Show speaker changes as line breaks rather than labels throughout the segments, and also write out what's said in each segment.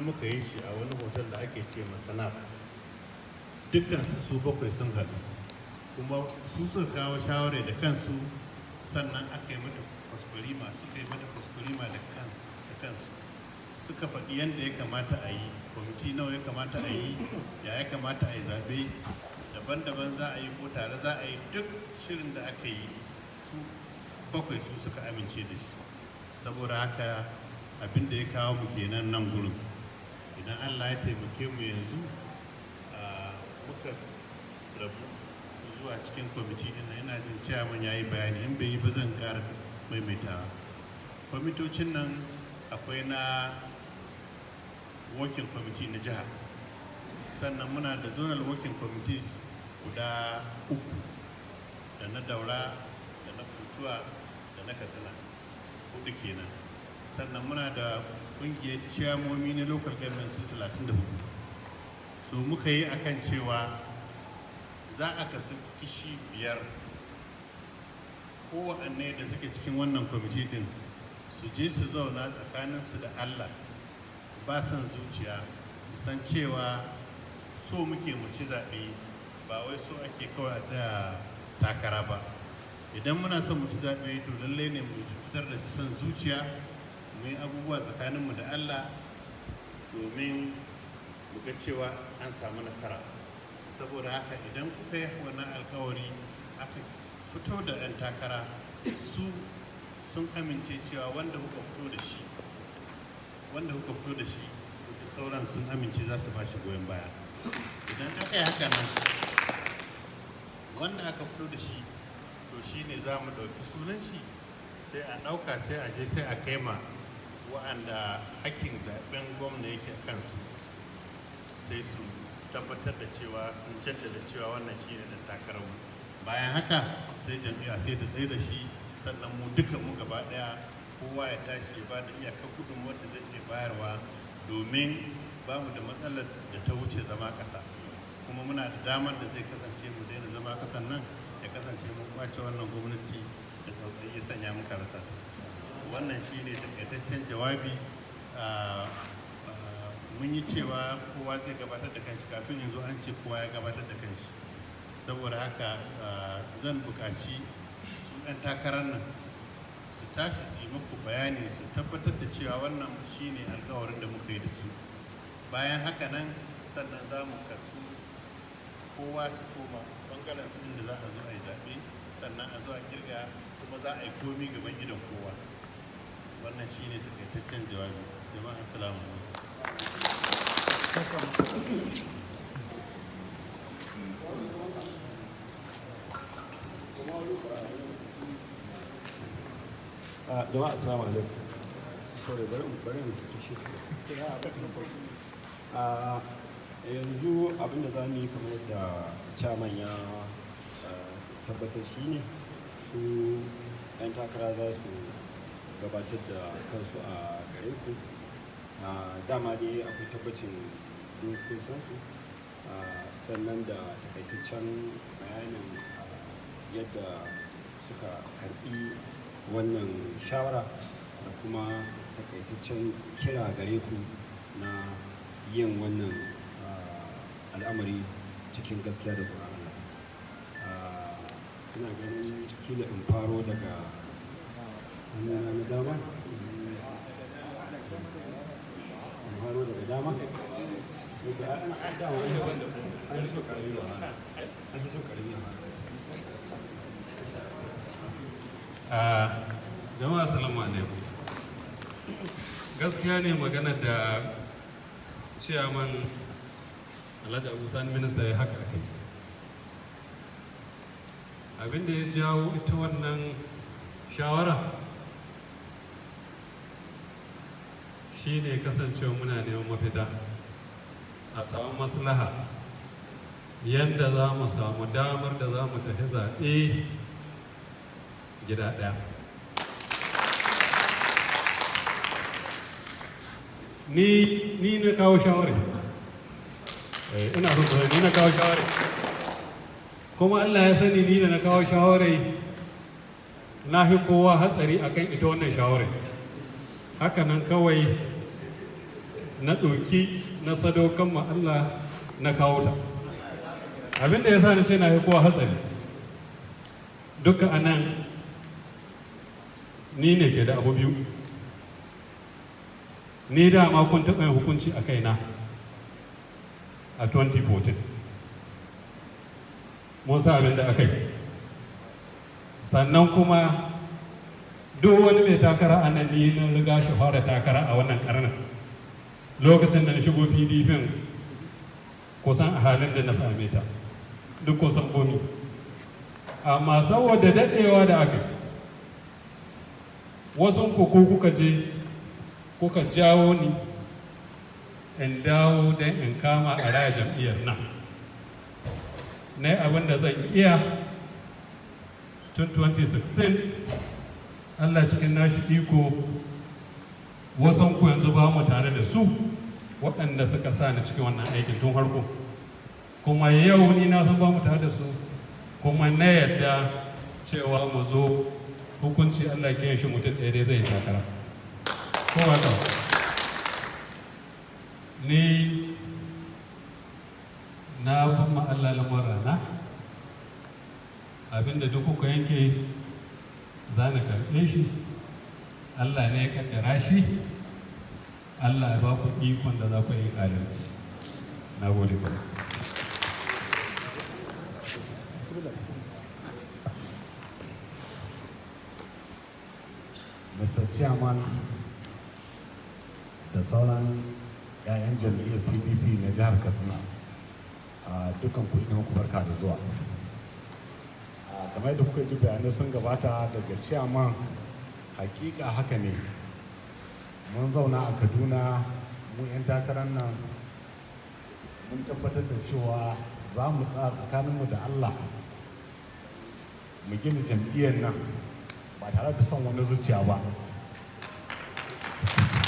Muka yi shi a wani hotel da ake ce Masanab. Dukkan su bakwai sun haɗu, kuma su suka kawo shawarai da kansu. Sannan aka yi mata kwaskwarima, suka yi mata kwaskwarima da kansu. Suka faɗi yadda ya kamata a yi, kwamiti nawa ya kamata a yi, ya ya kamata a yi zaɓe, daban-daban za a yi ko tare za a yi. Duk shirin da aka yi, su bakwai su suka amince da shi. Saboda haka, abin da ya kawo mu kenan nan gurin. Idan Allah ya taimake mu, yanzu muka rabu zuwa cikin kwamiti din nan. Ina jin chairman ya yi bayani, in bai yi ba zan ƙara maimaitawa. Kwamitocin nan, akwai na working committee na jiha, sannan muna da zonal working committees guda uku, da na Daura, da na Funtuwa, da na Katsina, hudu kenan. Sannan muna da kungiyar ciyamomi na local government su 34. So muka yi akan cewa za a kasu kishi biyar. Kowanne da suke cikin wannan kwamiti din su je su zauna tsakaninsu da Allah, ba son zuciya, su san cewa so muke mu ci zaɓe, ba wai so ake kawai a tsaya takara ba. Idan muna son mu ci zaɓe, to lallai ne mu fitar da son zuciya, mu yi abubuwa tsakaninmu da Allah domin mu ga cewa an samu nasara. Saboda haka, idan kuka yi wannan alkawari, aka fito da 'yan takara, su sun amince cewa wanda kuka fito da shi, wanda kuka fito da shi, duk sauran sun amince za su ba shi goyon baya. Idan aka yi haka nan, wanda aka fito da shi, to shi ne za mu ɗauki sunan shi, sai a ɗauka, sai a je sai a kai ma wa'anda hakkin zaɓen gwamna yake a kansu, sai su tabbatar da cewa sun jaddada cewa wannan shi ne ɗan takararmu. Bayan haka sai jam'iyya sai ta tsaye da shi. Sannan mu duka mu gaba ɗaya, kowa ya tashi ya ba da iyakar gudunmuwar da zai iya bayarwa, domin ba mu da matsalar da ta wuce zama ƙasa, kuma muna da damar da zai kasance mu daina zama ƙasan nan, ya kasance mun kwace wannan gwamnati da tsautsayi ya sanya muka rasa ta. Wannan shine takaitaccen jawabi. Mun yi cewa kowa zai gabatar da kanshi. Kafin yanzu an ce kowa ya gabatar da kanshi. Saboda haka, zan buƙaci su 'yan takarar nan su tashi su yi muku bayani, su tabbatar da cewa wannan shine alkawarin da muka yi da su. Bayan haka nan, sannan za mu kasu, kowa su koma bangaren su inda za a zo a yi zaɓe, sannan a zo a kirga, kuma za a yi komi gaban idon kowa. Wannan shine takaitaccen jawabi. Jama'a, assalamu alaikum.
Jama'a, assalamu alaikum. Sorry, bari in shi. Yanzu abinda za mu yi, kamar yadda chairman ya tabbatar, shi ne su 'yan takara za su gabatar da kansu a gare ku. Dama dai akwai tabbacin duk kun san su. Sannan da takaitaccen bayanin yadda suka karbi wannan shawara, da kuma takaitaccen kira gare ku na yin wannan al'amari cikin gaskiya da tsoron Allah. Ina ganin kila in faro daga hannuna na dama. In faro daga dama. Dama an fi so karami ba. An fi so karami ba.
Jama'a, assalamu alaikum. Gaskiya ne magana da Ciyaman Alhaji Abu Sani Minista ya, haka akai. Abin da ya jawo ita wannan shawara shine kasancewa muna neman mafita, a samu maslaha yadda za mu samu damar da za mu tafi zaɓe gida ɗaya. Ni na kawo shawarar. Ina son ku sani, ni na kawo shawarar. Kuma Allah ya sani, ni da na kawo shawarar na fi kowa hatsari akan ita wannan shawarar. Haka nan kawai Na ɗauki na sadaukan ma Allah na kawo ta. Abin da ya sa ni ce na yi kowa hatsari, duka anan ni ne ke da abu biyu. Ni dama kun taɓa yin hukunci a kaina a 2014, mun sa abin da aka yi. Sannan kuma duk wani mai takara a nan, ni na riga shi fara takara a wannan karnin. Lokacin da na shigo PDP, kusan a halin da na same ta duk kusan komi. Amma saboda daɗewa da aka yi, wasu ku ko kuka je kuka jawo ni in dawo don in kama a raya jam'iyyar nan, na yi abin da zan iya tun 2016. Allah cikin nashi iko, wasan ku yanzu ba mu tare da su, waɗanda suka sa ni cikin wannan aikin tun harko. Kuma yau ni na san ba mu tare da su, kuma na yarda cewa mu zo hukunci Allah ke shi, mutum ɗaya dai zai yi takara, ko haka ni na ma Allah lamurana. Abinda duk kuka yanke, za na karɓe shi. Allah ne ya kaddara shi. Allah ya ba ku ikon da za ku yi adalci. Na gode ku.
Mr. Chairman da sauran 'ya'yan jam'iyyar PDP na jihar Katsina, a dukkan ku ina muku barka da zuwa. Kamar yadda kuka ji bayanai sun gabata daga chairman, hakika haka ne. Mun zauna a Kaduna, mu 'yan takarar nan, mun tabbatar da cewa za mu tsaya tsakaninmu da Allah mu gina jam'iyyar nan ba tare da son wani zuciya ba,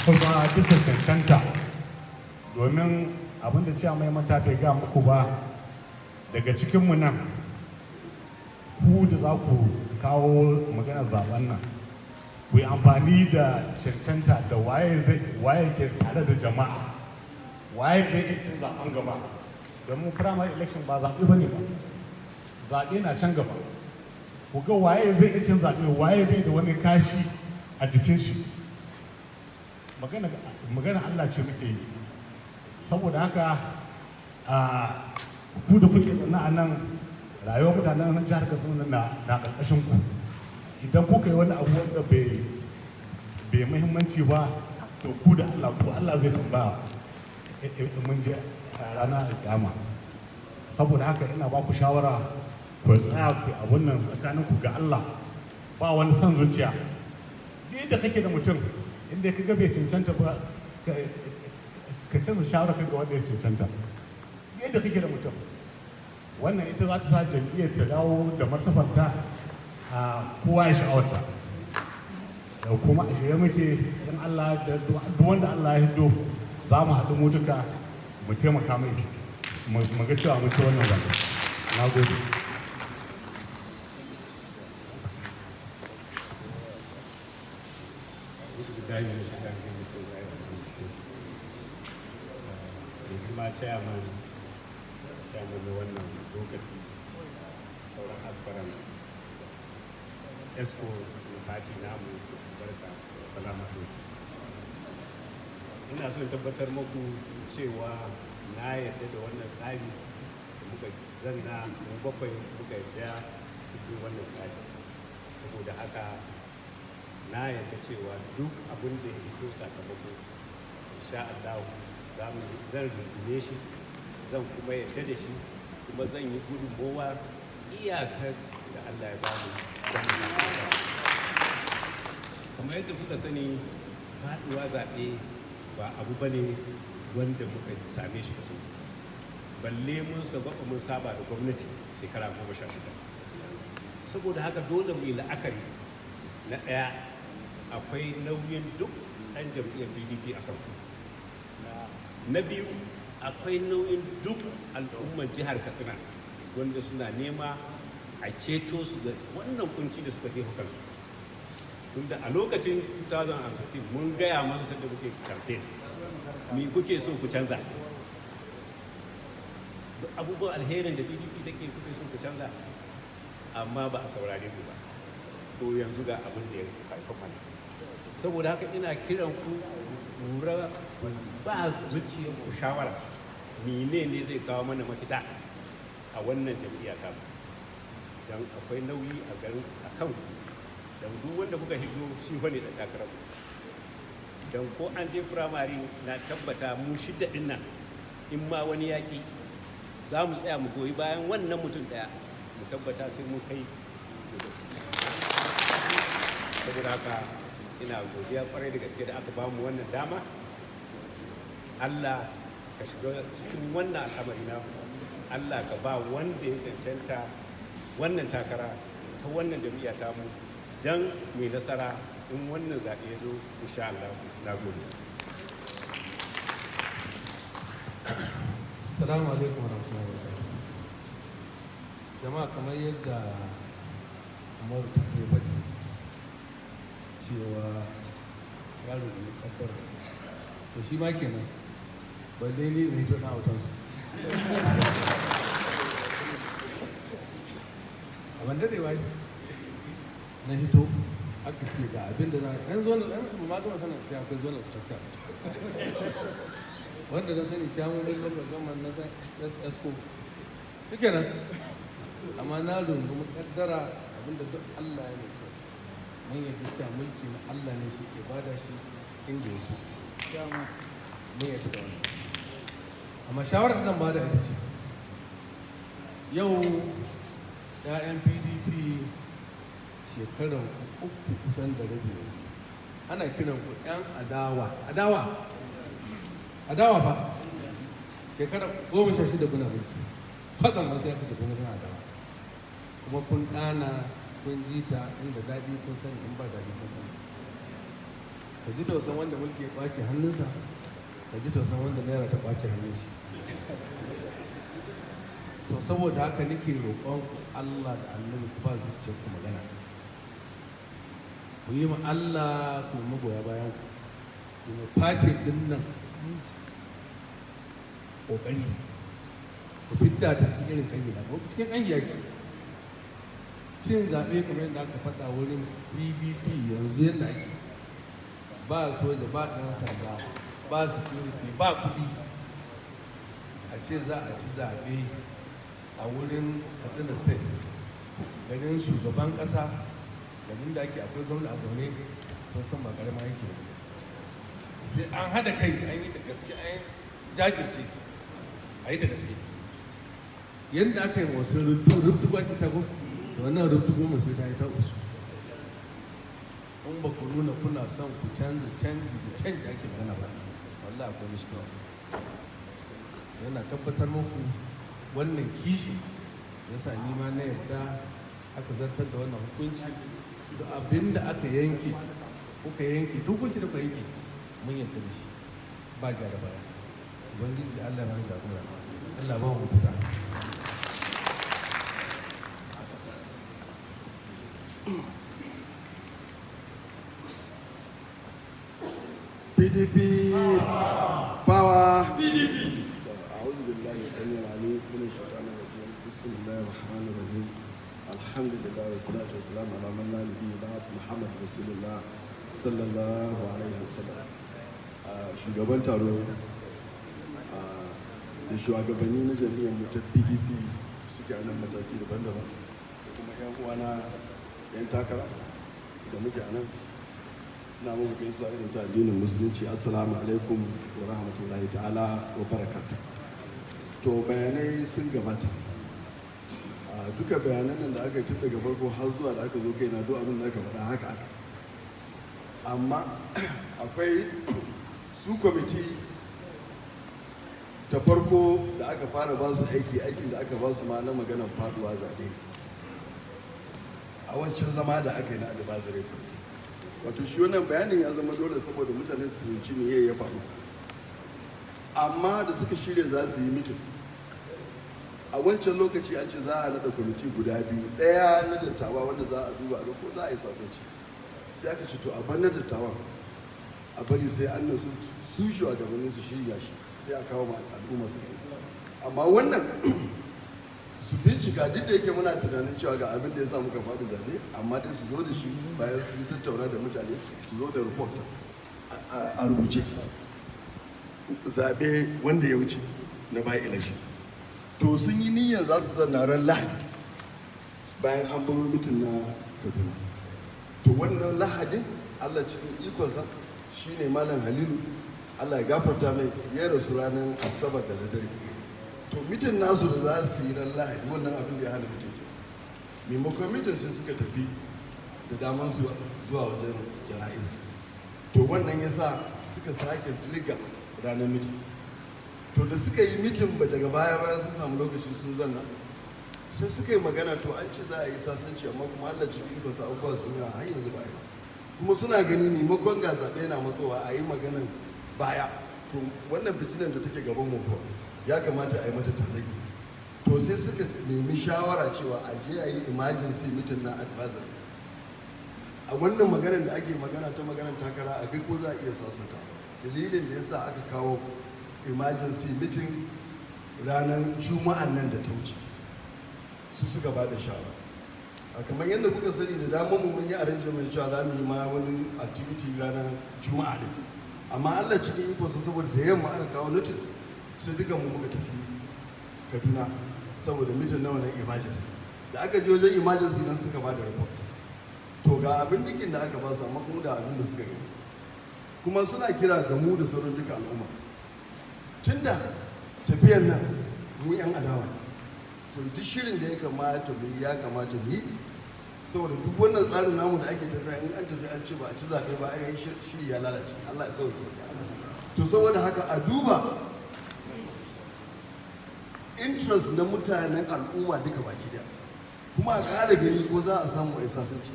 kuma bisa cancanta. Domin abin da cewa mai manta bai ga muku ba, daga cikinmu nan, ku da za ku kawo maganar zaben nan, ku yi amfani da cancanta da waye zai waye ke tare da jama'a, waye zai iya cin zaben gaba. Domin primary election ba zaɓe ba ne ba, zaɓe na can gaba. Ku ga waye zai iya cin zaɓe, waye bai da wani kashi a jikin shi. Magana Allah ce muke yi. Saboda haka, a ku da kuke zanne a nan, rayuwar mutanen jihar Katsina na ƙarƙashin ku. Idan kuka yi wani abu wanda bai muhimmanci ba, to ku da Allah, ku Allah zai tambaya in mun je a ranar alƙiyama. Saboda haka ina ba ku shawara, ku tsaya ku abun nan tsakanin ku ga Allah, ba wani son zuciya. Duk da kake da mutum, inda ka ga bai cancanta ba, ka canza shawara ka ga wanda ya cancanta. Duk da kake da mutum, wannan ita za ta sa jam'iyyar ta dawo da martabarta, a kowa ya sha'awarta. Da kuma a shirye muke in Allah da duk wanda Allah ya hiddo, za mu haɗu mu duka mu taimaka mai mu ga cewa mu ci wannan zaɓe. Na gode.
Billahi minash shaitanir rajim. Bismillahir rahmanir rahim. Mai girma chairman, chairman na wannan lokaci, sauran aspirant, exco na party namu, barka, salamu alaikum. Ina son tabbatar muku cewa na yarda da wannan tsari da muka zanna mu bakwai muka yarda duk wannan tsari. Saboda haka na yarda cewa duk abin da ya fito sakamako, insha Allah zan rungume shi, zan kuma yarda da shi, kuma zan yi gudunmowa iyakar da Allah ya bamu don mu yi nasara. Kamar yadda kuka sani, faɗuwa zaɓe ba abu ba ne wanda muka same shi da sauki, balle mun saba, mun saba da gwamnati shekara 16. Saboda haka dole mu yi la'akari, na ɗaya, akwai nauyin duk ɗan jam'iyyar PDP a kan. Na biyu, akwai nauyin duk al'ummar jihar Katsina wanda suna nema a ceto su da wannan kunci da suka jefa kansu. Tunda a lokacin 2015 mun gaya masu sanda muke campaign.
Me kuke so ku canza? Duk abubuwan alherin da PDP take kuke so ku canza, amma ba a saurare ku ba. To yanzu ga abin da ya haifar mana. Saboda haka ina kiran ku, lura, ba zuciyar ku shawara, mene ne zai kawo mana mafita a wannan jam'iyya ta mu? Don akwai nauyi a garin a kan ku, don duk wanda kuka hizo shi wane da takarar ku. Don ko an je firamare, na tabbata mu shidda din nan, in ma wani yaƙi, za mu tsaya mu goyi bayan wannan mutum ɗaya, mu tabbata sai mu kai lokaci. Saboda haka ina godiya kwarai da gaske da aka bamu wannan dama. Allah ka shiga cikin wannan al'amari na, Allah ka ba wanda ya cancanta wannan takara ta wannan jam'iyya ta mu, don mai nasara in wannan zaɓe ya zo, insha Allah. Na gode.
Assalamu alaikum warahmatullahi wabarakatuh. Jama'a, kamar yadda Umaru ta ke faɗi cewa yaro da ya kaddara, to shi ma kenan, balle ni da hito na autansu. A ban daɗewa na hito aka ce ga abin da za a yan zonal, yan ma gama sanin sai akwai zonal structure. Wanda na sani chairman local government, na san SSCO, shike nan. Amma na rungumi kaddara, abinda duk Allah ya mai kyau. Mun yarda cewa mulki na Allah ne, shi ke bada shi inda ya so. Mun yarda da wannan. Amma shawarar da zan bada ita ce, yau 'ya'yan PDP, shekaran 3 kusan da rabi ana kiran ku 'yan adawa. Adawa, adawa fa. Shekara 16 kuna mulki, kwatsam wasu ya fita kuna adawa, kuma kun ɗana, kun ji ta, inda daɗi kun sani, in ba daɗi kun sani. Ka ji tausan wanda mulki ya ƙwace hannunsa, ka ji tausan wanda naira ta ƙwace hannun shi. To saboda haka nake roƙon ku, Allah da Annabi, ku ba zuciyar ku magana, ku yi ma Allah, ku magoya bayan ku, ku yi face din nan ƙoƙari ku fidda ta cikin irin ƙangi na cikin ƙangi yake cin zaɓe. Kamar yadda aka faɗa, wurin PDP yanzu yadda ake, ba soja, ba ɗan sanda, ba security, ba kuɗi, a ce za a ci zaɓe a wurin Katsina State, garin shugaban ƙasa, garin da ake akwai gwamna a zaune, kun san ba ƙaramin aiki ba. Sai an haɗa kai, an yi da gaske, an jajirce, a yi da gaske. Yadda aka yi wasu rubdugu ake shago da wannan rubdugu mai sai ta yi ta usu. In ba ku nuna kuna son ku canza canji da canji ake magana ba, wallahi akwai mishkila. Yana tabbatar muku, wannan kishi yasa ni ma na yarda aka zartar da wannan hukunci. Da abin da aka yanke, kuka yanke, duk hukunci da kuka yanke, mun yarda da shi, ba ja da baya. Ubangiji Allah ya mana jagora, Allah ba mu fita.
PDP power! PDP! أعوذ بالله السميع العليم من الشيطان الرجيم. بسم الله الرحمن الرحيم. الحمد لله والصلاة والسلام على من لا نبي بعد، محمد رسول الله صلى الله عليه وسلم. Shugaban taro da shugabanni na jam'iyyar mu ta PDP suke a nan mataki daban-daban, da kuma 'yan uwana 'yan takara da muke a nan, na muku gaisuwa irin ta addinin Musulunci: assalamu alaikum wa rahmatullahi ta'ala wa barakatuh. To, bayanai sun gabata. A duka bayanan nan da aka yi tun daga farko har zuwa da aka zo kai na, duk abin da aka faɗa haka aka. Amma akwai su kwamiti ta farko da aka fara ba su aiki, aikin da aka ba su ma na maganar faduwa zaɓe a wancan zama da aka yi na advisory committee. Wato shi wannan bayanin ya zama dole saboda mutane su fahimci me ya faru. Amma da suka shirya za su yi meeting a wancan lokaci, an ce za a naɗa kwamiti guda biyu, ɗaya na dattawa wanda za a duba a ga ko za a yi sasanci. Sai aka ce to, a bar na dattawan, A bari sai an nasu, su shugabannin su shirya shi, sai a kawo ma al'umma su gani. Amma wannan su bincika, duk da yake muna tunanin cewa ga abin da ya sa muka faɗi zaɓe, amma dai su zo da shi bayan sun tattauna da mutane, su zo da report a rubuce. Zaɓe wanda ya wuce na by election, to sun yi niyyar za su zanna ran Lahadi bayan an bar meeting na Kaduna. To wannan Lahadin, Allah cikin ikonsa, shine Malam Halilu, Allah ya gafarta mai, ya rasu ranar Asabar da dare. To meeting nasu da za su yi ran Lahadi, wannan abin da ya hana meeting ke. Maimakon meeting, sai suka tafi da daman su zuwa wajen jana'iza. To wannan ya sa suka sake jirga ranar meeting. To da suka yi meeting ba, daga baya bayan sun samu lokaci sun zanna, sai suka yi magana. To an ce za a yi sasanci, amma kuma Allah cikin ikonsa abubuwa sun yi, har yanzu ba a yi ba. Kuma suna gani maimakon ga zaɓe na matsowa a yi maganan baya, to wannan fitinan da take gaban mu kuwa ya kamata a yi mata tarnaki. To sai suka nemi shawara cewa a je a yi emergency meeting na advisor a wannan maganar da ake magana ta maganar takara, a ga ko za a iya sasanta. Dalilin da yasa aka kawo emergency meeting ranar Juma'an nan da ta wuce, su suka ba da shawara. A kamar yadda kuka sani, da damar mu mun yi arrangement cewa za mu yi ma wani activity ranar Juma'a din, amma Allah cikin ikonsa, saboda da yamma aka kawo notice, sai duka mu muka tafi Kaduna saboda meeting na wannan emergency. Da aka je wajen emergency nan, suka ba da report. To ga abin dikin da aka ba su, amma kuma da abin da suka gani. Kuma suna kira ga mu da sauran duka al'umma, tunda tafiyan nan mu 'yan adawa ne, to duk shirin da ya kamata mu yi, ya kamata mu yi, saboda duk wannan tsarin namu da ake tafiya, in an tafi an ce ba a ci zaɓe ba, ai shiri ya lalace. Allah ya sauke. To saboda haka a duba interest na mutanen al'umma duka baki daya, kuma a ƙara gani ko za a samu a sasanci.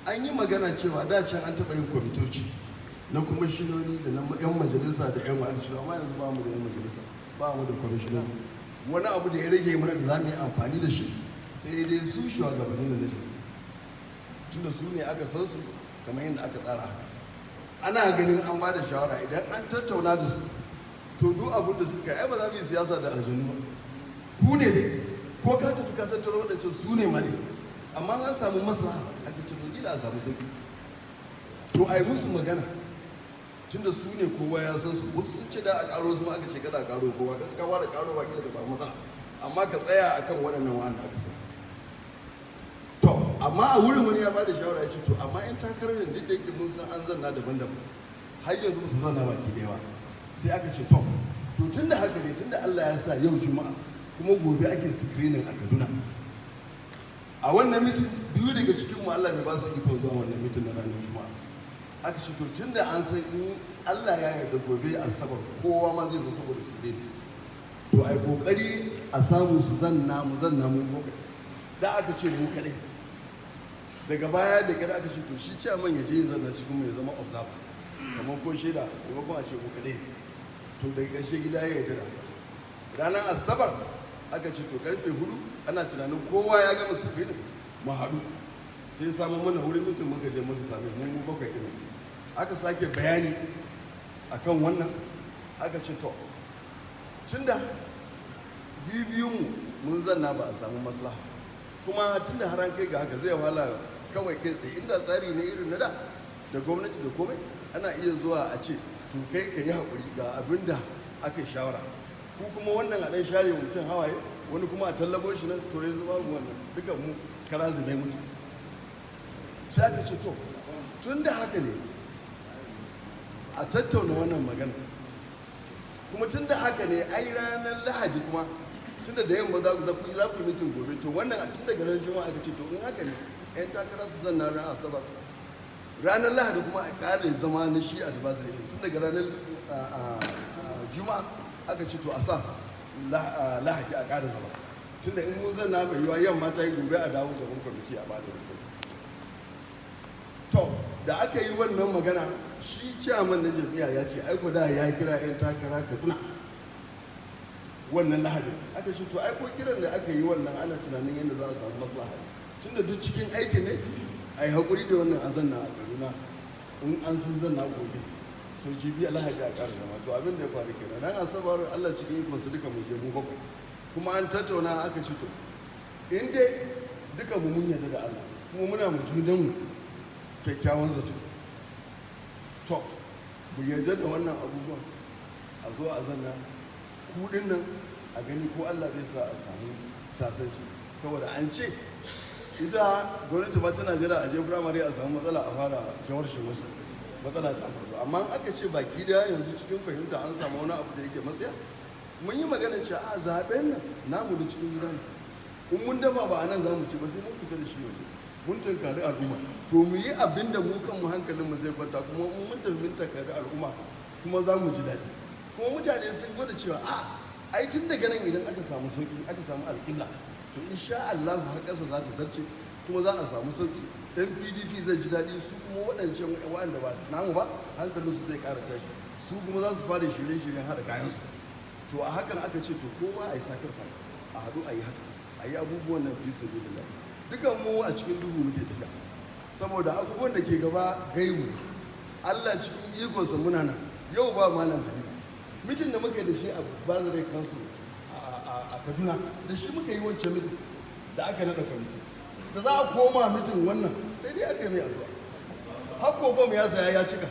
An yi magana cewa da can an taɓa yin kwamitoci na kwamishinoni da na 'yan majalisa da 'yan wa'azi, amma yanzu ba mu da 'yan majalisa, ba mu da kwamishinoni. Wani abu da ya rage mana da za mu yi amfani da shi, sai dai su shugabanni na nashi, tunda su ne aka san su kamar yadda aka tsara haka. Ana ganin an ba da shawara, idan an tattauna da su, to duk abin da suka yi, ai ba za mu yi siyasa da aljanu ba. Ku ne dai, ko ka tafi ka tattaro waɗancan, su ne ma dai. Amma an samu maslaha, aka ce to kila a samu sauki, to a yi musu magana, tunda su ne kowa ya san su. Wasu sun ce da a karo su ma, aka ce kada a karo kowa, kan kawo da karo ba kila ka samu matsala, amma ka tsaya akan waɗannan wa'anda aka sani. To amma a wurin wani ya bada shawara, ya ce to amma yan takarar nan, duk da yake mun san an zanna daban-daban, har yanzu ba su zanna baki ɗaya ba. Sai aka ce to tunda haka ne, tunda Allah ya sa yau Juma'a kuma gobe ake screening a Kaduna, a wannan meeting biyu daga cikin mu Allah bai ba su ikon zuwa wannan meeting na ranar Juma'a. Aka ce to tunda an san in Allah ya yarda gobe Asabar kowa ma zai zo saboda screening, to ai kokari a samu su zanna, mu zanna mu bakwai. Da aka ce mu kadai, daga baya da kira aka ce to shi chairman ya je ya zanna cikin mu, ya zama observer, kamar ko shaida, maimakon a ce mu kadai ne. To daga ƙarshe gida ya yarda da haka. Ranar Asabar aka ce to karfe 4, ana tunanin kowa ya gama screening, mu haɗu. Sai samu mana wurin meeting, muka je muka sami mu mu bakwai ɗin. Aka sake bayani akan wannan. Aka ce to tunda biyun mu mun zanna ba a samu maslaha, kuma tunda har an kai ga haka, zai wahala kawai kai tsaye. Inda tsari ne irin na da, da gwamnati da komai, ana iya zuwa a ce to kai ka yi haƙuri, ga abin da aka yi shawara, ku kuma wannan a ɗan share mutum hawaye, wani kuma a tallabo shi nan. To yanzu babu wannan, duka mu kara zube muke. Sai aka ce to tun da haka ne, a tattauna wannan magana. Kuma tun da haka ne, ai ranar Lahadi kuma, tun da yamma za ku yi meeting gobe, to wannan tun daga ran Juma'a aka ce to in haka ne, 'yan takara su zanna ran Asabar, ranar Lahadi kuma a ƙara zama na shi advisory. Tun daga ranar Juma'a aka ce to a sa Lahadi a ƙara zama, tun da in mun zanna, mai yiwa yamma ta yi gobe a dawo gaban kwamiti a bada rahoto. To da aka yi wannan magana, shi chairman na jam'iyya ya ce aiko da ya kira 'yan takara Katsina wannan Lahadin. Aka ce to aiko kiran da aka yi wannan, ana tunanin yadda za a samu maslaha, tunda duk cikin aikin ne, a yi haƙuri da wannan, a zanna a Kaduna in an sun zanna gobe. So jibi Alhaji a ƙara zama. To, abin da ya faru kenan ran Asabar, Allah cikin ikonsa duka mu je mu bakwai, kuma an tattauna, aka ci, to, in dai duka mu mun yarda da Allah kuma muna mu junanmu kyakkyawan zato, to, mu yarda da wannan abubuwan, a zo a zanna kudin nan a gani ko Allah zai sa a samu sasanci. Saboda an ce ita gwamnati ba tana jira a je firamare a samu matsala a fara shawarshin wasu matsala ta faru. Amma in aka ce baki daya yanzu cikin fahimta an samu wani abu da yake matsaya, mun yi maganar cewa a zaben nan namu na cikin gida ne, in mun dafa ba a nan za mu ci ba, sai mun fita da shi waje mun tunkari al'umma. To, mu yi abin da mu kanmu hankalinmu zai kwanta, kuma in mun tafi mun tunkari al'umma kuma za mu ji daɗi. Kuma mutane sun gwada cewa a ai tun daga nan idan aka samu sauki, aka samu alƙibla, to insha Allah har ƙasa za ta zarce kuma za a samu sauki. Dan PDP zai ji daɗi, su kuma waɗancan waɗanda ba namu ba hankalinsu zai ƙara tashi, su kuma za su fara shirye-shiryen haɗa kayansu. To, a hakan aka ce to kowa a yi sacrifice, a haɗu a yi haka, a yi abubuwan nan fi sabilillah. Dukan mu a cikin duhu muke tafiya saboda abubuwan da ke gaba gaibu ne. Allah cikin ikonsa muna nan yau ba Malam Habibu. Meeting da muka yi da shi a Bazare Council a Kaduna, da shi muka yi wancan meeting da aka naɗa kwamiti da za a koma meeting wannan, sai dai aka yi mai addu'a, har kofam ya saya ya cika.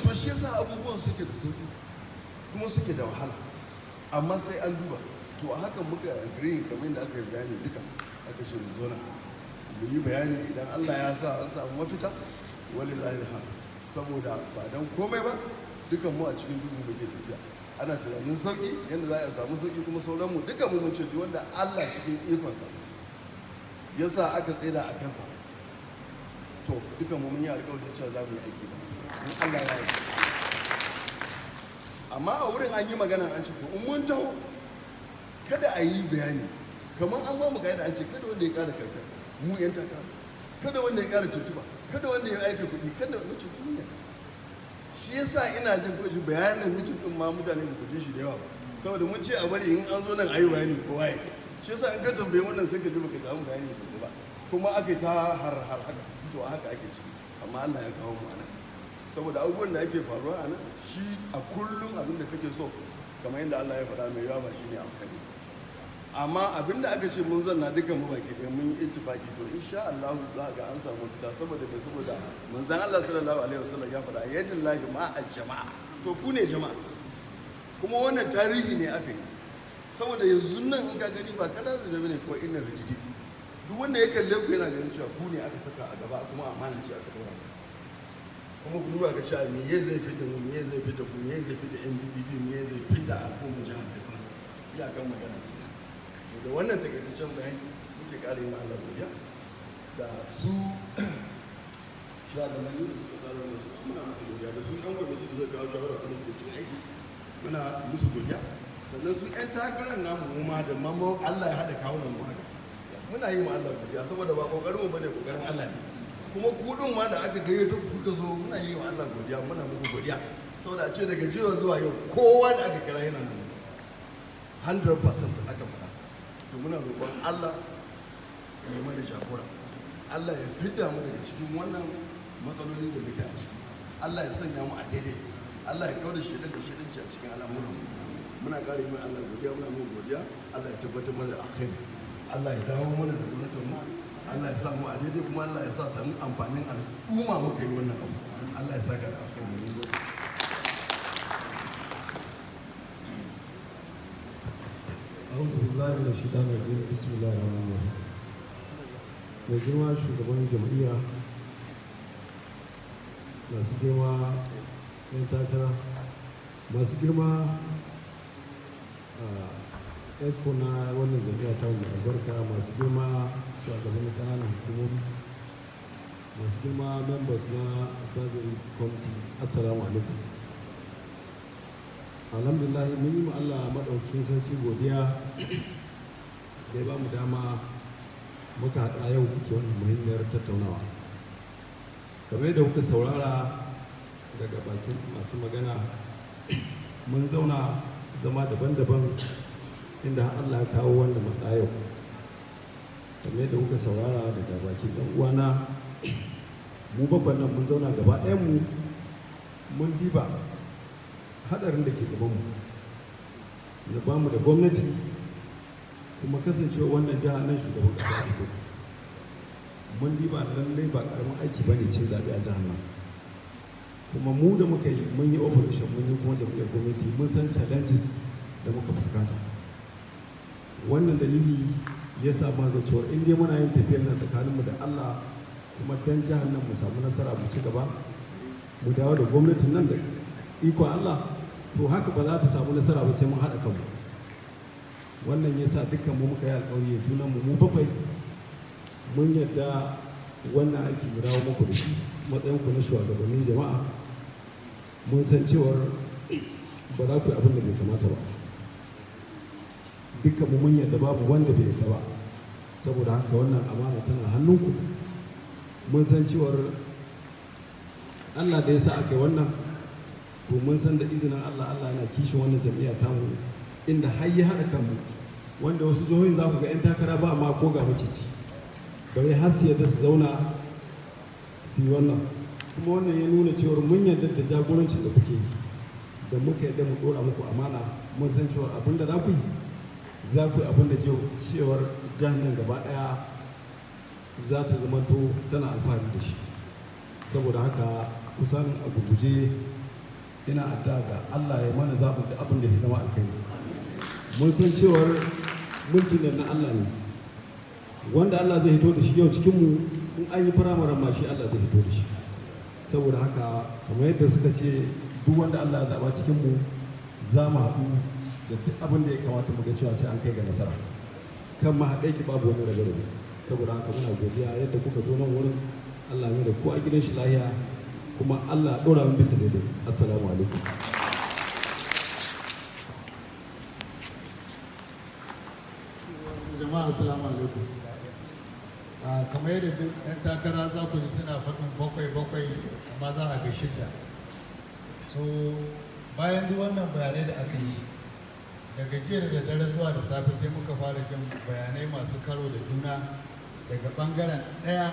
To, shi yasa abubuwan suke da sauki kuma suke da wahala, amma sai an duba. To, a hakan muka agree, kamar yadda aka yi bayani duka, aka ce mu zo nan mu yi bayani. Idan Allah ya sa an samu mafita, walillahi alhamd. Saboda ba dan komai ba, dukan mu a cikin duhu muke tafiya, ana tunanin sauki, yadda za a samu sauki. Kuma sauran mu dukan mu mun ce duk wanda Allah cikin ikonsa ya sa aka tsira a kansa, to, dukan mu mun yi alƙawarin cewa za mu yi aiki ba in Allah ya yi. Amma a wurin an yi magana, an ce to, in mun taho kada a yi bayani. Kamar an ba mu ka'ida, an ce kada wanda ya ƙara karkar mu yan takara, kada wanda ya ƙara tuntuba, kada wanda ya aika kuɗi, kada mace duniya. Shi yasa ina jin ko bayanin meeting din ma mutane ba ku ji shi da yawa ba, saboda mun ce a bari in an zo nan a yi bayani kowa ya. Shi yasa in ka tambaye wannan sai ka ji baka samu bayani sosai ba, kuma aka ta har har haka. To, haka ake ciki, amma Allah ya kawo mu anan saboda abubuwan da ake faruwa a nan. Shi a kullum abin da kake so, kamar yadda Allah ya faɗa, mai yawa ba shi ne alkhairi. Amma abin da aka ce mun zanna dukan mu baki ɗaya mun yi ittifaki, to, insha Allah za ga an samu fita. Saboda mai? Saboda manzon Allah sallallahu alaihi wasallam ya faɗa: "Yadullahi ma a jama'a." To, ku ne jama'a, kuma wannan tarihi ne aka yi. Saboda yanzu nan in ka gani ba kada zube bane ko inna rijidi, duk wanda ya kalle ku yana ganin cewa ku ne aka saka a gaba, kuma amana ce aka dora. Kuma ku duba ga cewa me ya zai fi da mu, me ya zai fi da ku, me ya zai fi da NPDP, me ya zai fi da al'ummar jihar Katsina. Iyakan magana kenan. To, da wannan takaitaccen bayani muke ƙara yi ma Allah godiya da su shugabanni da suka tsara wannan. Muna musu godiya da su ɗan kwamiti da suka kawo shawara kuma suka cikin aiki, muna musu godiya. Sannan su 'yan takarar namu, mu ma da mamman Allah ya haɗa kawunan mu haka, muna yi ma Allah godiya, saboda ba kokarin mu bane, kokarin Allah ne. Kuma ku din ma da aka gayyato ku kuka zo, muna yi wa Allah godiya, muna muku godiya, saboda a ce daga jiya zuwa yau kowa da aka kira yana nan 100% aka faɗa. To, muna roƙon Allah ya yi mana jagora, Allah ya fidda mu daga cikin wannan matsaloli da muke a ciki, Allah ya sanya mu a daidai, Allah ya kauda shedan da shedanci a cikin al'amuran mu. Muna ƙara yi mai Allah godiya, muna mu godiya. Allah ya tabbatar mana da alkhairi, Allah ya dawo mana da gwamnatin mu, Allah ya sa mu a daidai, kuma Allah ya sa ta mu amfanin al'umma muka yi wannan abu. Allah ya saka da alkhairi, mun gode.
أعوذ بالله من الشيطان الرجيم، بسم الله الرحمن الرحيم. Mai girma shugaban jam'iyya, masu girma 'yan takara, masu girma exco na wannan jam'iyya ta mai albarka, masu girma shugabannin ƙananan hukumomi, masu girma members na advisory committee, assalamu alaikum. Alhamdulillah, mun yi ma Allah maɗaukakin sarki godiya da ya ba mu dama muka haɗa yau muke wannan muhimmiyar tattaunawa. Kamar yadda kuka saurara daga bakin masu magana, mun zauna zama daban-daban inda Allah ya kawo wanda matsa yau. Kamar yadda kuka saurara daga bakin ɗan uwana, mu bakwai nan mun zauna gaba ɗayan mu. Mun diba hadarin da ke gabanmu na bamu da gwamnati, kuma kasancewa wannan jiha nan shugaban kasa fito. Mun diba lallai ba karamin aiki ba ne cin zaɓe a jihar nan. Kuma mu da muka yi, mun yi operation, mun yi kuma jam'iyyar gwamnati, mun san challenges da muka fuskanta. Wannan dalili ya sa ma ga cewa in dai muna yin tafiyar nan tsakaninmu da Allah, kuma dan jihar nan mu samu nasara, mu ci gaba, mu dawo da gwamnatin nan da ikon Allah, to haka ba za ta samu nasara ba sai mun haɗa kanmu. Wannan ya sa dukkan mu muka yi alƙawari junan mu, mu bakwai, mun yadda wannan aiki mu dawo muku da shi matsayin ku na shugabannin jama'a. Mun san cewar ba za ku yi abin da bai kamata ba. Dukkan mu mun yadda, babu wanda bai yadda ba. Saboda haka wannan amana tana hannunku. Mun san cewar Allah da ya sa aka yi wannan, to mun san da izinin Allah, Allah yana kishin wannan jam'iyya tamu, inda har ya haɗa kanmu, wanda wasu jihohin za ku ga 'yan takara ba ma ko ga maciji bari har su yadda su zauna su yi wannan. Kuma wannan ya nuna cewar mun yarda da jagorancin da kuke yi, da muka yarda mu ɗora muku amana. Mun san cewar abin da za ku yi, za ku yi abin da cewar jihar nan gaba ɗaya za ta zamanto tana alfahari da shi. Saboda haka, kusan a gurguje, ina addu'a ga Allah ya mana zaɓin da abin da ya zama alkhairi. Mun san cewar mulkin nan na Allah ne. Wanda Allah zai hito da shi yau cikin mu, in an yi firamaren ma shi Allah zai hito da shi. Saboda haka, kamar yadda suka ce, duk wanda Allah ya zaɓa cikin mu, za mu haɗu da duk abin da ya kamata mu ga cewa sai an kai ga nasara. Kan ma haɗe ki, babu wani rabe-rabe. Saboda haka muna godiya yadda kuka zo nan wurin. Allah mai da ku a gidan shi lahiya, kuma Allah ɗora mu bisa daidai. Assalamu alaikum.
Jama'a, assalamu alaikum. Kamar yadda duk 'yan takara za ku ji suna faɗin bakwai bakwai, amma za a ga shidda. So bayan duk wannan bayanai da aka yi daga jiya da dare zuwa da safe, sai muka fara jin bayanai masu karo da juna daga bangaren ɗaya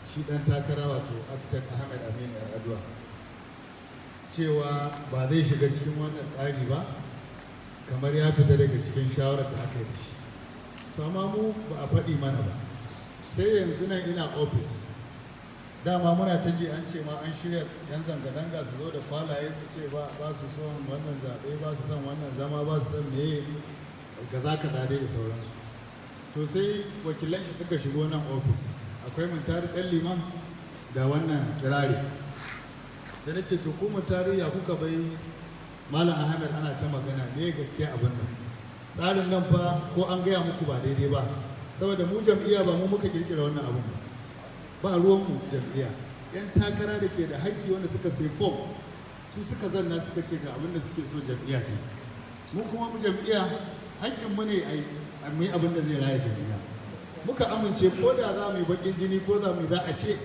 shi ɗan takara, wato Architect Ahmed Aminu Yar'adua, cewa ba zai shiga cikin wannan tsari ba, kamar ya fita daga cikin shawarar da aka yi da shi. So amma mu ba a faɗi mana ba sai yanzu nan ina ofis. Dama muna ta ji an ce ma an shirya yan zanga-zanga su zo da kwalaye su ce ba su son wannan zaɓe, ba su son wannan zama, ba su son meye gaza kaza dai da sauransu. To sai wakilan shi suka shigo nan ofis, akwai Muntari ɗan Liman da wannan Kirari. Sai na ce, "To ku Muntari, ya kuka bai Malam Ahmed ana ta magana? Me gaskiya abin nan? Tsarin nan fa ko an gaya muku ba daidai ba?" Saboda mu jam'iyya ba mu muka kirkira wannan abun ba, ba ruwanmu jam'iyya. Yan takara da ke da haƙƙi, wanda suka sai fom, su suka zanna suka ce ga abin da suke so jam'iyya ta. Mu kuma mu jam'iyya, haƙƙin mu ne a mu yi abin da zai raya jam'iyya. Muka amince, ko da za mu yi baƙin jini ko za mu yi za a ce,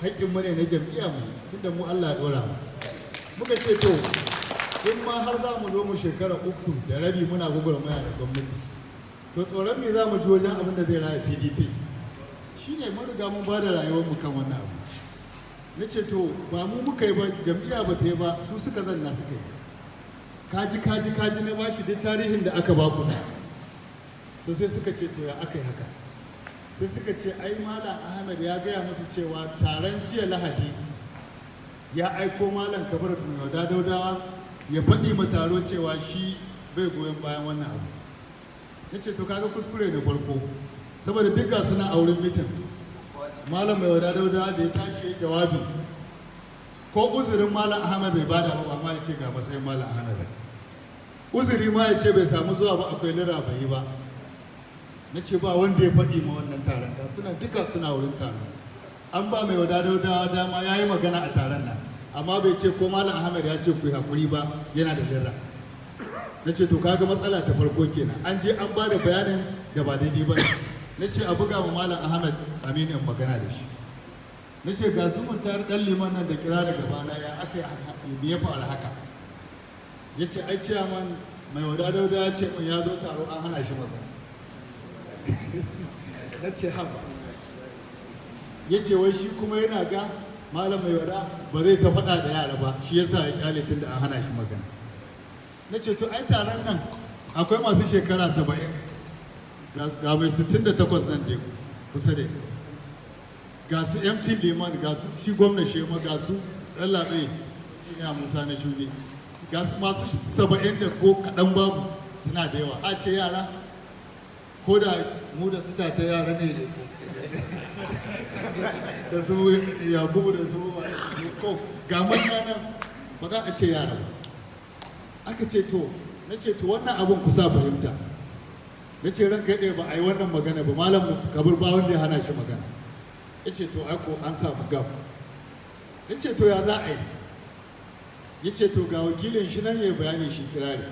haƙƙin mu ne na jam'iyya mu, tunda mu Allah ya ɗora mu. Muka ce, to in ma har za mu zo mu shekara 3.5 muna gwagwarmaya da gwamnati, to tsoron me za mu ji wajen abin da zai raya PDP? Shine mun riga mun ba da rayuwar mu kan wannan abu. Na ce, to ba mu muka yi ba, jam'iyya ba ta yi ba, su suka zanna suka yi. Kaji kaji kaji, na bashi duk tarihin da aka baku. To sai suka ce, to ya aka yi haka? Sai suka ce ai Malam Ahmed ya gaya musu cewa taron jiya Lahadi ya aiko Malam Kabir Mai Daudawa ya faɗi ma taro cewa shi bai goyon bayan wannan abu. Ya ce, to kaga kuskure da farko, saboda duk ga suna a wurin meeting. Malam Mai Wada Daudawa da ya tashi ya jawabi, ko uzurin Malam Ahmed bai bada ba, amma ya ce ga matsayin Malam Ahmed. Uzuri ma ya ce bai samu zuwa ba, akwai lira, bai yi ba. Na ce ba wanda ya faɗi ma wannan taron, ga suna duka suna wurin taron. An ba Mai Wada Daudawa dama ya yi magana a taron nan, amma bai ce ko Malam Ahmed ya ce ku yi hakuri ba, yana da lira. Na ce, to kaga matsala ta farko kenan, an je an ba da bayanin da ba daidai ba. Na ce a buga wa Malam Ahmed Aminu in magana da shi. Na ce ga su Muntar Dan Liman nan da kira da gabana, ya aka yi, ya faru haka? Ya ce ai ciyaman Mai Wada Dauda ya ce mun ya zo taro an hana shi magana. Na ce haba. Ya ce wai shi kuma yana ga Malam Mai Wada ba zai ta faɗa da yara ba, shi yasa ya kyale tun da an hana shi magana. Na ce, to ai taron nan akwai masu shekara 70, ga mai 68 nan dai kusa da ga su MT Liman, ga su shi gwamna Shema, ga su Ɗanlaɓe Injiniya Musa na Shuni, ga su masu 70 da ko kaɗan babu, suna da yawa. A ce yara, ko da mu da su ta yara ne, da su Yakubu, da su ko ga manya nan, ba za a ce yara ba. Aka ce to, na ce to, wannan abin ku sa fahimta. Na ce ranka ɗaya, ba a yi wannan magana ba, Malam Kabir ba wanda ya hana shi magana. Ya ce to ai ko an samu gab. Ya ce to ya za a yi? Ya ce to ga wakilin shi nan ya bayani shi kirari.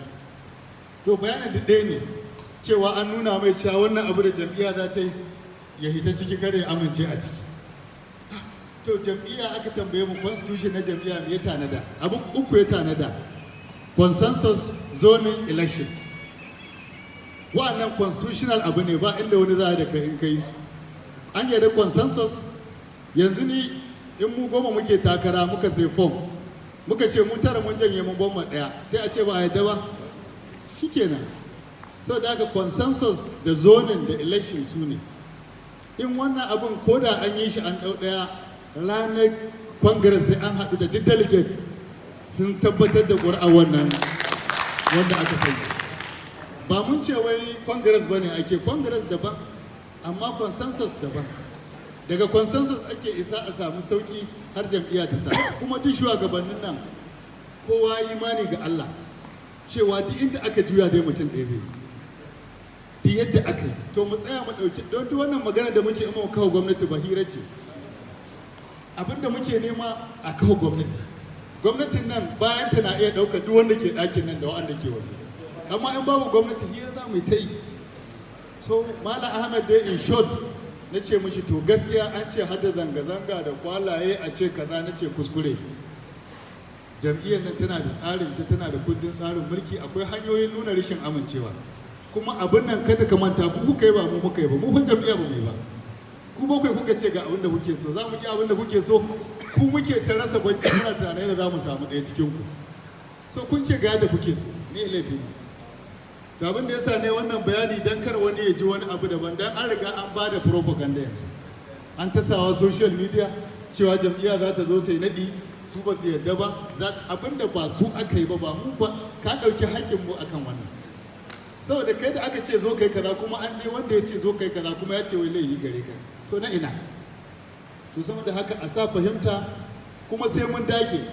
To bayanin duk ɗaya ne, cewa an nuna mai cewa wannan abu da jam'iyya za ta yi, ya hita ciki, kare ya amince a ciki. To jam'iyya aka tambaye mu, constitution na jam'iyya me ya tanada? Abu uku ya tanada: consensus, zoning, election. Wa'annan constitutional abu ne, ba inda wani za a da kai in kai su. An yarda consensus. Yanzu ni in mu 10 muke takara, muka sai form, muka ce mu tara mun janye, mun bomba ɗaya, sai a ce ba a yarda ba? Shikenan. Sau da haka consensus da zoning da election su ne. In wannan abin ko da an yi shi an ɗau ɗaya, ranar congress sai an haɗu da duk delegates sun tabbatar da ƙuri'a wannan wanda aka sani. Ba mun ce wai congress ba ne ake, congress daban, amma consensus daban. Daga consensus ake isa a samu sauki har jam'iyya ta samu. Kuma duk shugabannin nan kowa imani ga Allah cewa duk inda aka juya dai mutum ɗaya zai yi, duk yadda aka yi. To mu tsaya mu ɗauki don duk wannan magana da muke, in kawo gwamnati ba hira ce. Abinda muke nema a kawo gwamnati, gwamnatin nan bayan ta na iya ɗaukar duk wanda ke ɗakin nan da wanda ke waje, amma in babu gwamnati hira za mu yi ta yi. So Malam Ahmed dai, in short, na ce mishi to gaskiya an ce hada zanga-zanga da kwalaye, a ce kaza, na ce kuskure. Jam'iyyar nan tana da tsarin ta, tana da kundin tsarin mulki, akwai hanyoyin nuna rashin amincewa. Kuma abin nan kada ka manta, ku kuka yi, ba mu muka yi ba. Mu fa jam'iyya ba mu yi ba. Ku bakwai kuka ce ga abin da kuke so. Za mu yi abin da kuke so? Ku muke ta rasa bacci muna tunanin da za mu samu ɗaya cikin ku. So kun ce ga yadda kuke so, me laifin mu? To abin da yasa ne wannan bayani, dan kar wani ya ji wani abu daban, dan an riga an ba da propaganda. Yanzu an tasawa social media cewa jam'iyya za ta zo ta yi naɗi, su ba su yarda ba. Abin da ba su aka yi ba, ba mu ba, ka ɗauki haƙƙin mu akan wannan. Saboda kai da aka ce zo kai kaza, kuma an je wanda ya ce zo kai kaza kuma ya ce wai laifi gare ka, to na ina? To saboda haka a sa fahimta, kuma sai mun dage,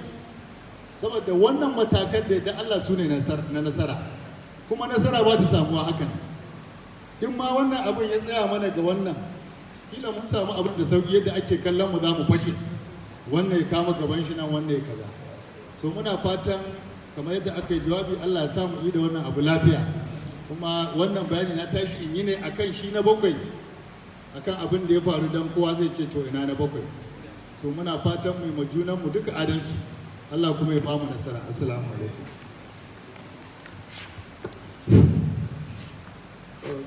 saboda wannan matakan da yadda Allah su ne na nasara. Kuma nasara ba ta samuwa hakan. In ma wannan abin ya tsaya mana ga wannan, kila mun samu abin da sauki. Yadda ake kallon mu, za mu fashe, wannan ya kama gaban shi nan, wannan ya kaza. So muna fatan kamar yadda aka yi jawabi, Allah ya samu yi da wannan abu lafiya. Kuma wannan bayani na tashi in yi ne akan shi na bakwai, akan abin da ya faru, dan kowa zai ce to ina na bakwai. So muna fatan mu yi ma junan mu duka adalci, Allah kuma ya bamu nasara. Assalamu alaikum.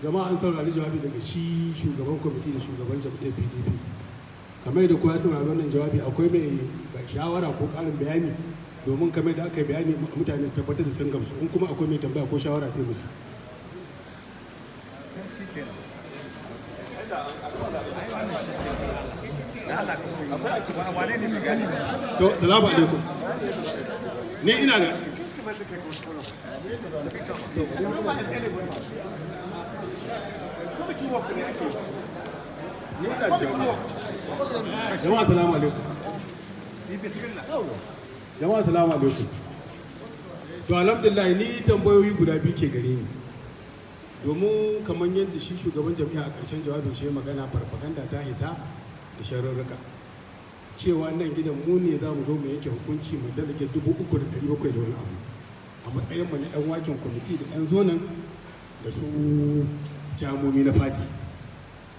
Jama'a, an saurari jawabi daga shi shugaban kwamiti da shugaban jam'iyyar PDP. Kamar yadda kowa ya saurari wannan jawabi, akwai mai shawara ko karin bayani? Domin kamar da aka yi bayani, mutane su tabbatar da sun gamsu. In kuma akwai mai tambaya ko shawara, sai mu ji. To, salamu alaikum. Ni ina da Jama'a, salamu alaikum. Jama'a, salamu alaikum. To, alhamdulillah, ni tambayoyi guda biyu ke gare ni. Domin kamar yadda shi shugaban jam'iyya a ƙarshen jawabin shi magana, farfaganda ta hita da sharurruka cewa nan gidan mu ne za mu zo mu yanke hukunci mu delegate 3,700 da wani abu a matsayin mu na 'yan working kwamiti da 'yan zoning da su jamomi na party.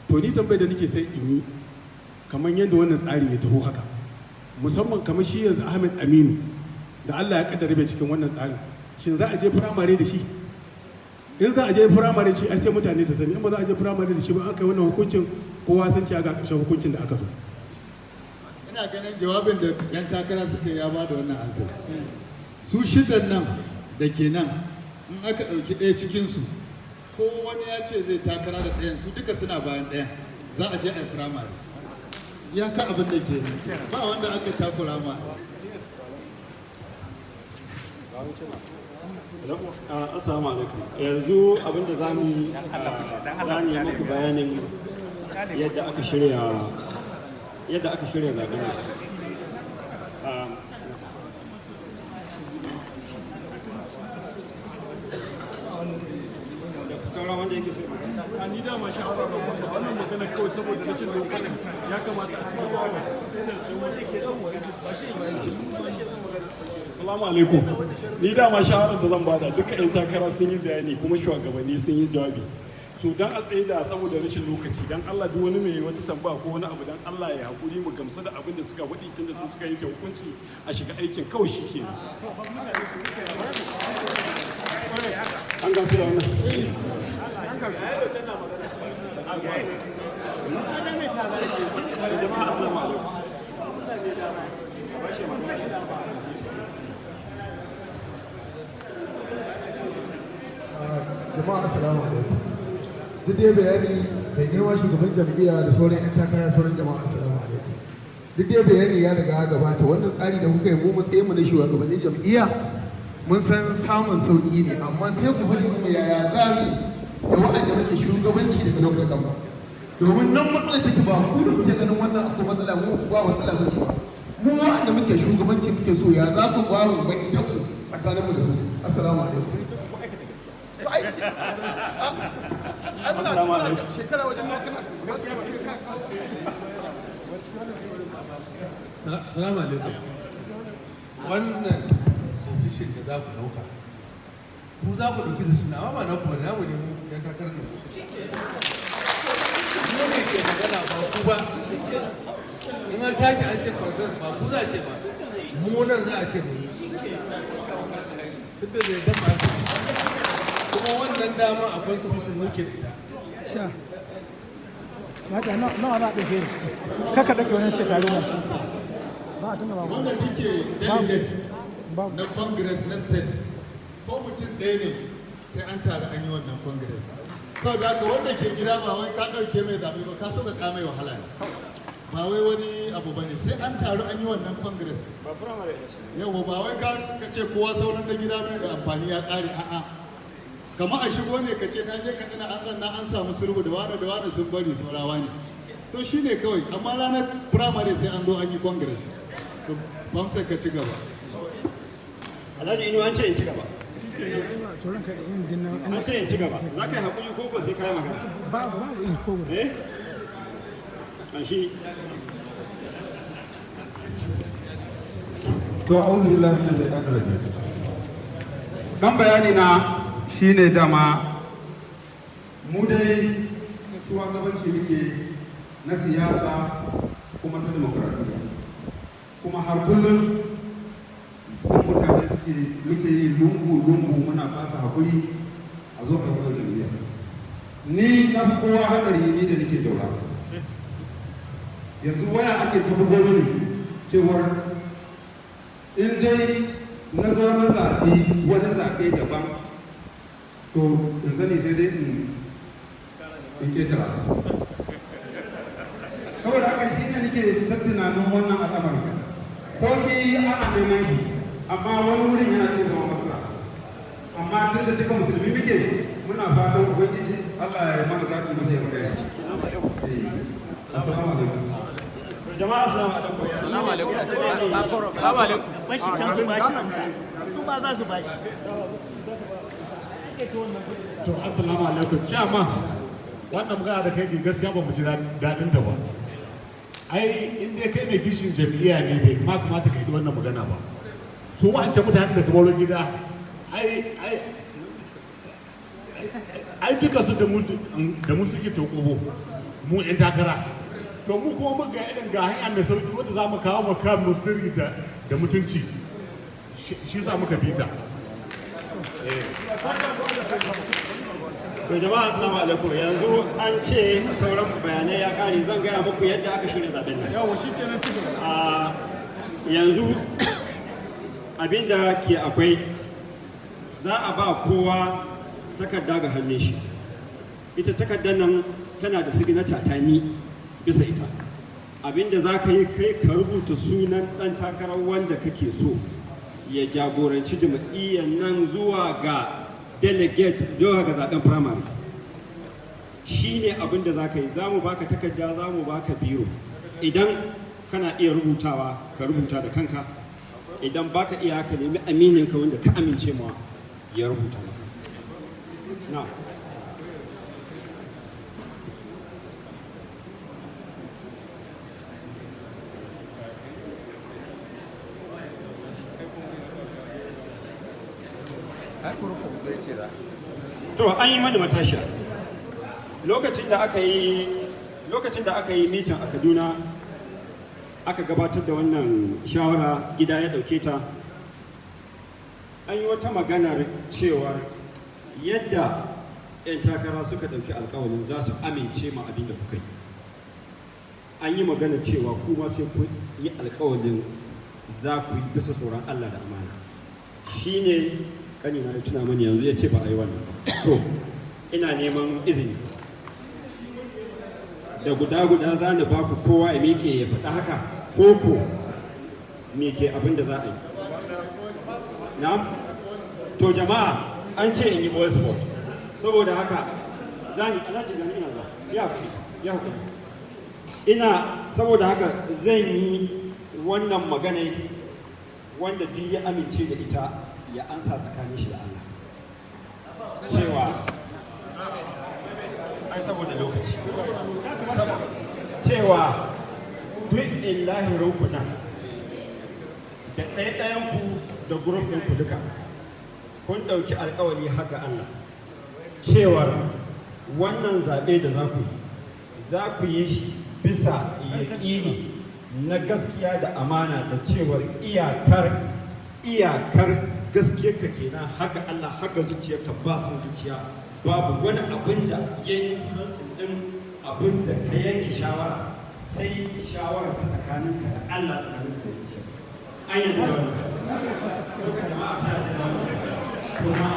To ni tambayar da nake sai in yi, kamar yadda wannan tsarin ya taho haka, musamman kamar shi yanzu Ahmed Aminu da Allah ya kaddara bai cikin wannan tsarin, shin za a je firamare da shi? In za a je firamare shi, ai sai mutane su sani. In ba za a je firamare da shi ba, aka yi wannan hukuncin, kowa sun ci ga ƙarshen hukuncin da aka zo.
Ina ganin jawabin da 'yan takara suka ya ba da wannan answer. Su shidan nan da ke nan, in aka ɗauki ɗaya cikinsu, ko wani ya ce zai takara da ɗayan, su duka suna bayan ɗayan, za a je a yi firamare. Ya ka abin da ke ba wanda aka takura ma.
Assalamu alaikum. Yanzu abinda za mu yi muku bayanin yadda aka shirya zaben nan. Da sauran wanda yake so magana.
A ni dama shawara ban ba wannan magana kawai saboda rashin lokaci, ya kamata a cikin.
Assalamu alaikum. Ni dama shawarar da zan bada, duka 'yan takara sun yi bayani kuma shugabanni sun yi jawabi. So dan a tsaye da saboda rashin lokaci, dan Allah duk wani mai wata tambaya ko wani abu, dan Allah ya hakuri, mu gamsu da abin da suka faɗi tunda sun suka yanke hukunci, a shiga aikin kawai shi ke.
An gamsu da wannan. Jama'a, assalamu alaikum.
Jama'a, assalamu alaikum. Duk dai bayani mai girma shugaban jam'iyya da sauran 'yan takara, sauran jama'a, assalamu alaikum. Duk dai bayani ya riga ya gabata. Wannan tsari da kuka yi, mu matsayin mu na shugabannin jam'iyya mun san samun sauki ne, amma sai ku faɗi mu yaya za mu da waɗanda muke shugabanci daga local government, domin nan matsalar take. Ba ku da kuke ganin wannan akwai matsala, mu ba matsala ba ce ba. Mu waɗanda muke shugabanci muke so ya za ku ba mu mai mu tsakaninmu da su. Assalamu alaikum.
Assalamu alaikum.
Shekara wajen nawa kana?
Salamu alaikum. Wannan decision da za ku ɗauka, ku za ku ɗauki decision, amma ba na ku ba, namu ne mu yan takarar da mu. Mu ne ke magana, ba ku ba. In an tashi an ce consensus, ba ku za a ce ba. Mu nan za a ce mu yi. Tunda zai gama kuma wannan dama a constitution muke da ita.
Mata nawa za a ɗauke da ciki? Kaka ɗauke wani ce kare masu. Ba a tuna babu.
Wanda duke delegates na Congress na state, ko mutum ɗaya ne, sai an taru an yi wannan Congress. Saboda haka wanda ke gida, ba wai ka ɗauke mai zaɓe ba, ka sauƙaƙa mai wahala ne. Ba wai wani abu ba ne, sai an taru an yi wannan Congress.
Ba primary election.
Yau ba wai ka ce kowa sauran da gida bai da amfani, ya ƙare, a'a. Kamar a shigo ne ka ce na je Katsina an zanna an samu sulhu da wane da wane sun bari saurawa ne. So shi ne kawai, amma ranar primary sai an zo an yi Congress. To, Bamsa, ka ci gaba.
Alhaji Inu, an ce in ci gaba.
Tsoron ka da yin jin nan.
An ce in ci gaba. Za ka yi haƙuri ko ko sai ka yi magana?
Babu, babu in ko guda.
Eh? An shi.
To, a'udhu billahi minash shaitanir rajim. Dan bayani na shine, dama mu dai shugabanci muke na siyasa kuma ta demokradiyya, kuma har kullum mutane suke muke yi lungu lungu, muna ba su hakuri a zo a yi wannan jam'iyya. Ni na fi kowa hadari, ni da nake jaura. Yanzu waya ake ta bugo mini cewar in dai na zo na zaɓi wani zaɓe daban, to in sani sai dai in ketara. Saboda haka shi ne nake ta tunanin wannan al'amari. Sauƙi ana neman shi, amma wani wurin yana iya zama matsala. Amma tun da duka musulmi muke, muna fatan Ubangiji Allah ya mana zaɓi mu taimaka. Assalamu alaikum.
Jama'a, assalamu alaikum.
Assalamu alaikum. Assalamu alaikum. Bashi can su bashi amsa. Su ma za su bashi.
To, assalamu alaikum. Chairman, wannan magana da kai gaskiya ba mu ji daɗin ta ba. Ai in dai kai mai kishin jam'iyya ne, bai ma kamata ka yi wannan magana ba. Su wa'ancan mutanen da kamar gida, ai duka su da mu suke tokobo, mu 'yan takara. To, mu kuma mun ga irin ga hanya mai sauki wanda za mu kawo mu kan mu sirri da mutunci. Shi sa muka bi ta.
To jama'a, assalamu alaikum. Yanzu an ce sauran bayanai ya kare, zan gaya muku yadda aka shirya zaben nan.
Yawa, shi kenan, ci gaba.
A yanzu abinda ke akwai, za a ba kowa takarda ga hannun shi. Ita takardar nan tana da signature ta ni bisa ita. Abinda za ka yi kai, ka rubuta sunan ɗan takarar wanda kake so ya jagoranci jam'iyyar nan zuwa ga delegate, zuwa ga zaben primary. Shi ne abin da za ka yi. Za mu baka takarda, za mu baka biro. Idan kana iya rubutawa, ka rubuta da kanka. Idan baka iya, ka nemi amininka wanda ka amince mawa ya rubuta maka na.
Ai group hudu ya ce za.
To, an yi mani matashiya. Lokacin da aka yi meeting a Kaduna, aka gabatar da wannan shawara, gida ya dauke ta. An yi wata maganar cewar yadda 'yan takara suka dauki alkawalin za su amince ma abin da kuka yi, an yi magana cewa kuma sai ku yi alkawalin za ku yi bisa tsoron Allah da amana. Shine kanina ya tuna mani yanzu, ya ce ba a yi wannan ba. To, ina neman izini da guda guda za ni ba ku, kowa ya miƙe ya faɗa haka, ko ko me ke abin da za a yi na. To jama'a, an ce in yi voice vote. Saboda haka za ni, alhaji, gani ina zuwa, ya fi ya hukuri ina. Saboda haka zan yi wannan magana, wanda duk ya amince da ita ya ansa tsakanin shi da Allah cewa ai saboda lokaci, cewa duk illahi rukuna da ɗaya-ɗayanku da group ɗinku duka kun ɗauki alkawari haka Allah cewar wannan zaɓe da za ku yi, za ku yi shi bisa yaƙini na gaskiya da amana, da cewar iyakar gaskiyarka kenan haka Allah, haka zuciyarka, ba son zuciya, babu wani abin da ya yi influence din abin da ka yanke shawara, sai shawarar ka tsakaninka da Allah, tsakaninka da zuciyarka. An yi da wannan. Jama'a, ta yarda da wannan? Kuma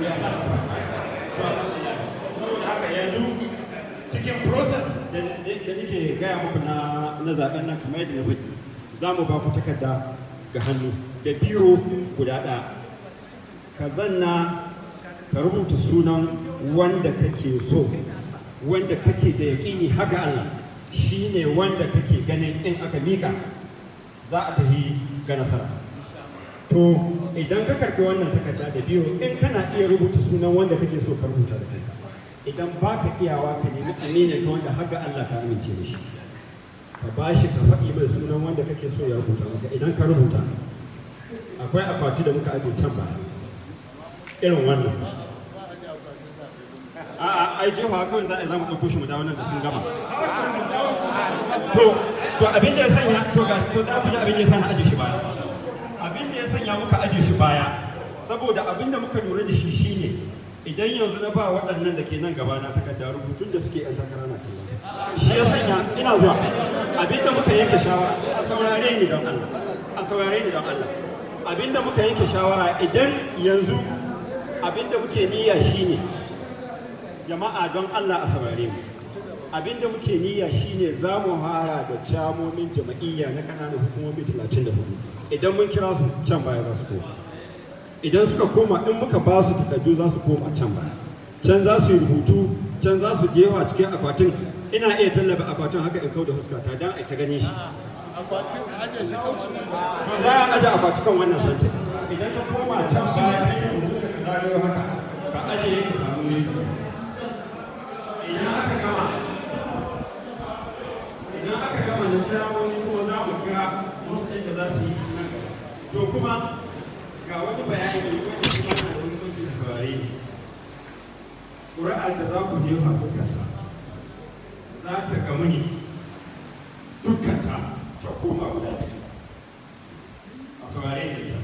ya sa su. Saboda haka yanzu cikin process da nake gaya muku na zaben nan, kamar yadda na faɗi, za mu ba ku takarda ga hannu da biro guda ɗaya. Ka zanna ka rubuta sunan wanda kake so, wanda kake da yaƙini haka Allah shine wanda kake ganin in aka mika za a tahi ga nasara. To, idan ka karɓi wannan takarda da biro, in kana iya rubuta sunan wanda kake so, ka rubuta da kanka. Idan ba ka iyawa, ka nemi aminin ka wanda har ga Allah ka amince da shi, ka ba shi, ka faɗi mai sunan wanda kake so ya rubuta maka. Idan ka rubuta, akwai akwati da muka ajiye can baya irin wannan. A'a, ai jefa kawai za a zama ɗauko shi mu dawo nan da sun gama. To abin da ya sanya, to ga, to za ku ji abin da ya sa na aje shi baya. Abin da ya sanya muka aje shi baya, saboda abin da muka lura da shi shine, idan yanzu na ba waɗannan da ke nan gaba na takarda, rubutun da suke, yan takara na kallon su. Shi ya sanya, ina zuwa, abin da muka yanke shawara, a saurare ni don Allah, a saurare ni don Allah. Abin da muka yanke shawara, idan yanzu abin da muke niyya shine, jama'a, don Allah a saurare mu, abin da muke niyya shine za mu fara da camomin jama'iyya na ƙananan hukumomi 34. Idan mun kira su, can baya za su koma. Idan suka koma, in muka ba su takardu, za su koma can baya, can za su yi rubutu, can za su jefa cikin akwatin. Ina iya tallaba akwatin haka in kau da huskata don a ta gane shi.
Akwatin aje shi kan wannan.
To, za a aje akwati kan wannan santin. Idan ka koma can baya ka yi rubutu, ka zagayo haka ka aje, ka samu ne. Idan aka gama na ciyawoyi, kuma za mu kira wasu ɗin da za su yi nan gaba. To, kuma ga wani bayani wanda kuma na da wani da saurare ne. Ƙuri'ar da za ku jefa dukkanta za ta gamu ne dukkanta ta koma guda biyu. A saurare da ita.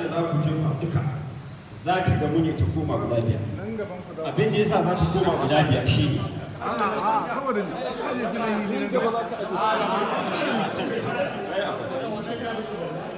da za ku jefa duka za ta gamu ne ta koma guda biyar. Abin da yasa za ta koma guda biyar shine
Saboda kaje suna yi ne gaba.